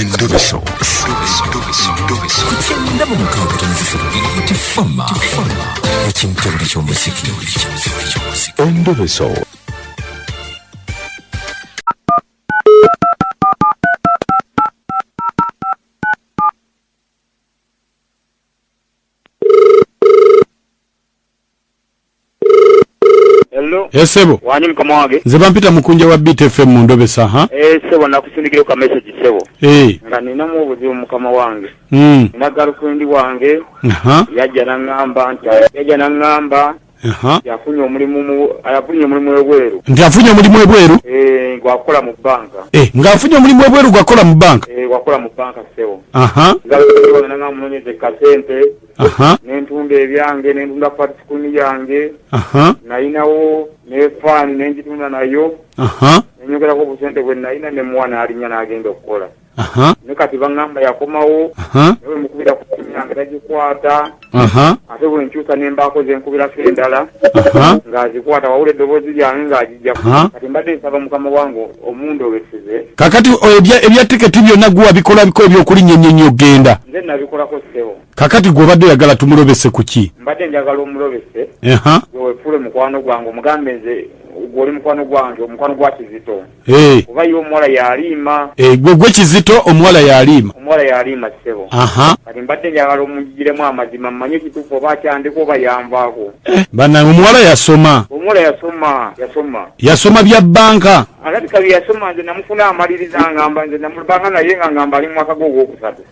Endobeso. Ku 96.3 Tifama ekimtebule ky'omuziki. Endobeso. Hello. Esebo. Wanyi mukama wange. Nze bampita mukunja wa Beat FM mu Ndobesa ha. Eh sebo nakusindikira ka message sebo. Eh. Nga ninamu obuzibu mukama wange. Nina girlfriend wange. Aha. Yajja n'aŋŋamba nti yajja n'aŋŋamba Aha. yafunye omulimu mu yafunye omulimu ebweru. Nti afunye omulimu ebweru? Eh gwakola mu banka. Eh ng'afunye omulimu ebweru gwakola mu banka. Eh gwakola mu banka sebo. Aha. Girlfriend wange n'aŋŋamba munoonyeze kasente. Aha. Nentunda ebyange nentunda patikuni yange. Aha. Nayinawo ne faani nenjitunda nayo. Aha. Nenyongerako obusente bwe nayina ne muwa n'alinnya n'agenda okukola. Aha. Ne kati baŋŋamba yakomawo. Aha. Naye bwe mukubira ku ssimu yange tagikwata. Aha. Ate bwe nkyusa ne mbaako ze nkubirako endala. Aha. Ng'azikwata wawula eddoboozi lyange ng'agijja. Aha. Kati mbadde nsaba mukama wange omundobeseze. Kakati ebya tiketi byonna gwe wabikola biko ebyokulinnya ennyonyi ogenda. Nze nabikolako ssebo. Kakati gwe obadde oyagala tumulobese ku ki? Mbadde njagala omulobese. Aha. Gwe weefuule mukwano gwange omugambe nze gwe oli mukwano gwange omukwano gwa Kizito. Eh. Oba ye omuwala yaliima. Eh, gwe Kizito omuwala yaliima. Omuwala yaliima ssebo. Aha. Kati mbadde njagala omuggyiremu amazima mmanye ekituufu oba akyandiko oba yanvaako. Eh, bannange omuwala yasoma. Omuwala yasoma, yasoma. Yasoma bya bbanka. Alabika bye yasoma nze namufuna amaliriza ngamba nze namubanga naye nga ngamba ali mu mwaka gwe ogwokusatu.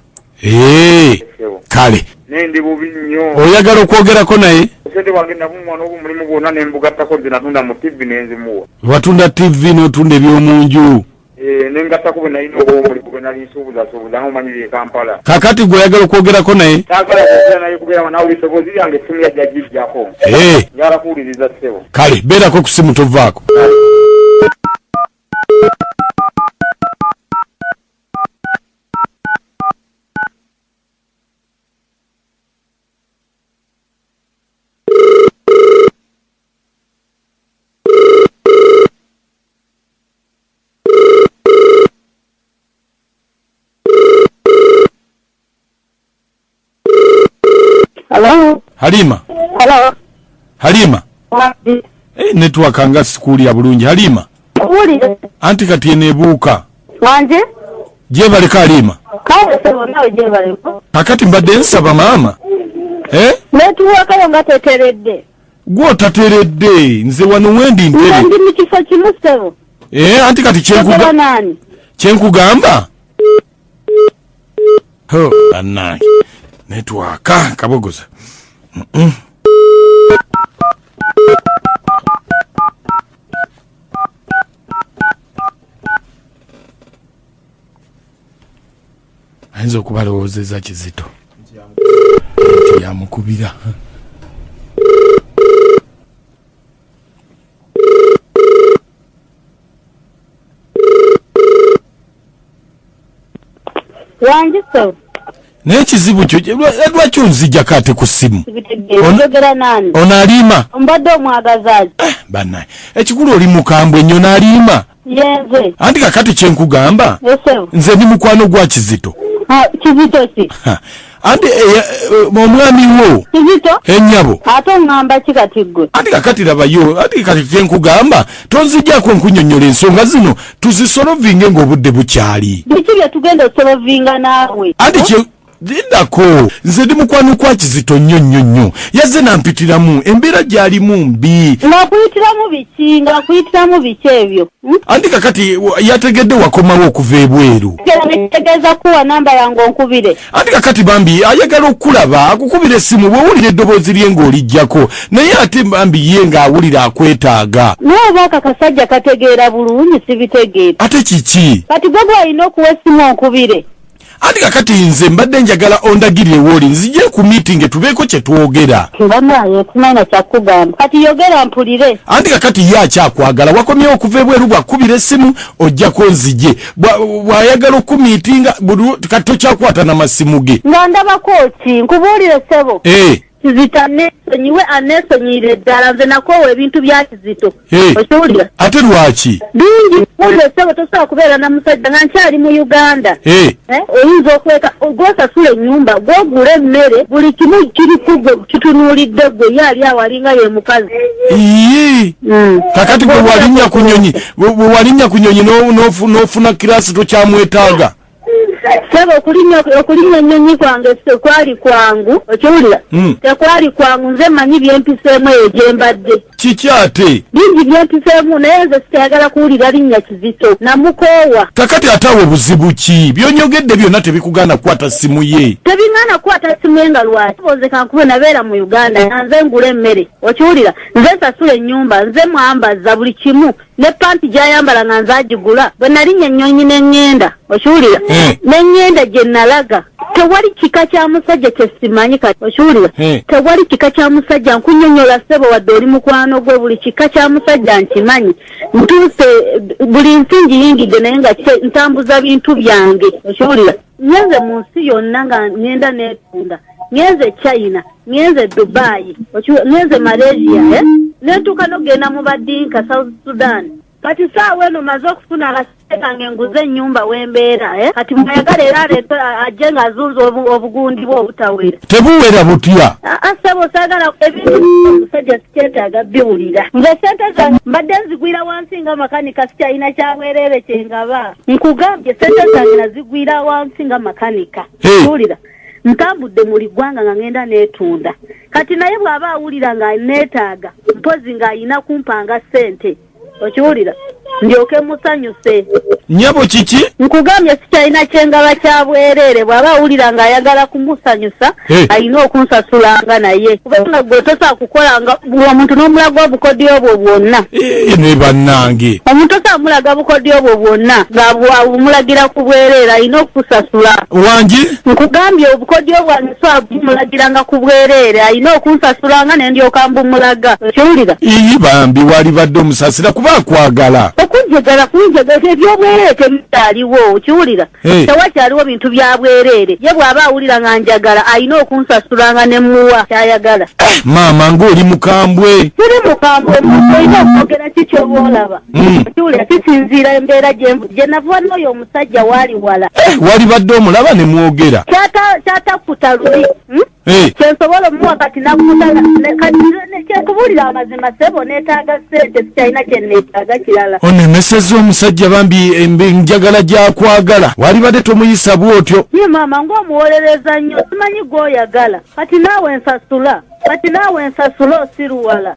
Eh. Kale. Naye ndi bubi nnyo. Oyagala okwogerako naye? Obusente bwange nabumuwa n'obumulimu bwonna ne mbugattako nze natunda mu TV ne nzimuwa. Watunda TV n'otunda eby'omu nju. Eh, ne ngattako bwe nalina obw'omulimu gwe nali nsuubuzasuubuza nga omanyi bye Kampala. Kaakati gwe oyagala okwogerako naye? Saagala kwogera naye kubeera nawe eddoboozi lyange essimu yajja giggyako. Eh. Njagala kuwuliriza ssebo. Kale, beerako ku ssimu tovaako. Hello. Halima. Hello. Halima. Eh, network nga sikuwulira bulungi. Halima. Kuwulira. Anti kati eno ebuuka. Wanje? Gyebaleko Halima. Kale ssebo naawe gyebaleko. Kakati mbadde nsaba maama. Eh? Network yo nga teteredde. Gwe otateredde nze wano wendi Nze ntebe. ndi mu kifo kimu ssebo. Eh, anti kati Njogera naani? kyenkugamba. Ho, bannange. Network kabogoza. Ayinza okubalowoozeza Kizito. Nti yamukubira. Wangi ssebo. Naye ekizibu kyo lwaki onzijjako ate ku ssimu? Sibitegeera. Njogera naani? Ono aliima. Mbadde omwagazaaki? Bannange, ekikulu oli mukambwe nnyo n'aliima. Yenze. Anti kakati kye nkugamba, Ssebo. nze ndi mukwano gwa Kizito. Ha, Kizito ki? Ha. Anti omwami wo. Kizito? Ennyabo. Ate oŋŋamba ki kati ggwe? Anti kakati labayo, anti kati kye nkugamba, tonzijjako nkunnyonnyola ensonga zino tuzisolovinge ng'obudde bukyali. Biki bye tugenda osolovinga naawe? Anti kye lindako, nze ndi mukwano gwa Kizito nnyo nnyo nnyo. Yazze n'ampitiramu, embeera gy'alimu mbi. Ng'akuyitiramu biki? Ng'akuyitiramu biki ebyo? Anti kakati yategedde wakomawo okuva ebweru. Kitegeeza kuwa namba yange onkubire. Anti kakati bambi ayagala okulaba akukubira essimu bw'owulira eddoboozi lye ng'olijjako, naye ate bambi ye ng'awulira akwetaaga. Naye oba ako akasajja kategeera bulungi sibitegeera. Ate kiki? Kati gwe gw'olina okuwa essimu onkubire. Anti kakati nze mbadde njagala ondagirire w'oli nzije ku meeting tubeeko kye twogera. Bannange simanyi na kya kukugamba. Kati yogera mpulire. Anti kakati ye akyakwagala wakomyewo okuva ebweru bw'akukubira essimu ojjako nzije. Bw'ayagala okumiitinga kati tokyakwata na masimu ge. Nga ndabako ki? Nkubuulire ssebo. Eh. Kizito aneesonyiwe, aneesonyiire ddala. Nze nakoowa ebintu bya Kizito. Hey. Okiwulira? Ate lwaki? Bingi. Wulira ssebo, tosobola kubeera na musajja nga nkyali mu Uganda. Hey. Eh, oyinza okweka gwosasula ennyumba, gwogula emmere, buli kimu kiri ku gwe, kitunuulidde gwe, ye ali awo alinga ye mukazi. Ii. Kakati bwe walinnya ku nyonyi, bwe walinnya ku nyonyi n'ofuna kirasi, tokyamwetaaga? Sebo, okulinnya ennyonyi kwange tekwali kwangu, okiwulira? Tekwali kwangu. Nze mmanyi byempiseemu eyo gye mbadde. Kiki ate? Bingi byempiseemu, naye nze sikyayagala kuwulira linnya Kizito, namukoowa. Kakati ate awo buzibu ki? Byonyogedde byonna tebikugaana kukwata simu ye. Tebiŋŋaana kukwata simu ye nga lwaki? Nze kankube nabeera mu Uganda nga nze ngula emmere, okiwulira? Nze nsasula ennyumba, nze mwambaza buli kimu, ne panti gy'ayambala nga nze agigula. Bwe nalinnya ennyonyi ne ŋŋenda, okiwulira? Ne ŋŋenda gye nalaga, tewali kika kya musajja kye simanyi kati, okiwulira? Tewali kika kya musajja. Nkunnyonnyola ssebo, wadde oli mukwano gwe, buli kika kya musajja nkimanyi. Ntuuse buli nsi ngiyingidde, naye nga ntambuza bintu byange, okiwulira? Ngenze mu nsi yonna nga ŋŋenda neetunda. Ngenze China, ngenze Dubai, ngenze Malaysia, eh? Nentuuka n'okugenda mu Badinka, South Sudan. Kati saawa eno maze okufuna akasente kange, nguze ennyumba wembeera, eh? Kati mwayagala era aleete ajje ng'azunza obugundi bwe obutawera. Tebuwera butya? Ssebo, saagala ebintu omusajja, sikyetaaga biwulira. Nze sente zange mbadde nzigwira wansi nga makanika, sikyalina kyabwereere kyengaba. Nkugambye, sente zange nazigwira wansi nga makanika. Hey. Kiwulira? Ntambudde mu liggwanga nga ngenda neetunda. Kati naye bw'aba awulira nga neetaaga, mpozi ng'ayina kumpanga ssente, okiwulira, ndyoke musanyuse. Nyabo, kiki? Nkugambye, sikyalina kyengaba kya bwereere. Bw'aba awulira ng'ayagala kumusanyusa, Hey. alina okunsasulanga naye, kubanga gwe tosobola kukola nga omuntu n'omulaga obukodyo obwo bwonna. Eh, ne bannange. Omuntu osobola mulaga bukodyo obwo bwonna nga bwamulagira ku bwereere? Alina okusasula. Wangi? Nkugambye, obukodyo bwange sobola bumulagiranga ku bwereere? Alina okunsasulanga ne ndyoka mbumulaga, okiwulira? Iyi bambi, walibadde omusasira kuba akwagala. Okunjagala kunjagala, ebyobwereere tebikyaliwo, okiwulira? Hey. Tewakyaliwo bintu bya bwereere. Ye bw'aba awulira nga njagala, alina okunsasulanga ne muwa kyayagala. Maama, ng'oli mukambwe. Tiri mukambwe. Omuntu olina okwogera ki kyoba olaba. Okiwulira? Kisinziira embeera gye navuba n'oyo omusajja waali wala. Eh, walibadde omulaba ne mwogera. Kyatakuta luli, Eh. Kyensobola omuwa kati nakuta kati kyenkubuulira amazima ssebo, neetaaga ssente, sikyalina kyenneetaaga kirala. Onemesezza omusajja bambi, njagala gyakwagala, walibadde tomuyisa bw'otyo. Ye maama, ng'omuwolereza nnyo, simanyi gw'oyagala. Kati naawe nsasula, kati naawe nsasula, osiruwala.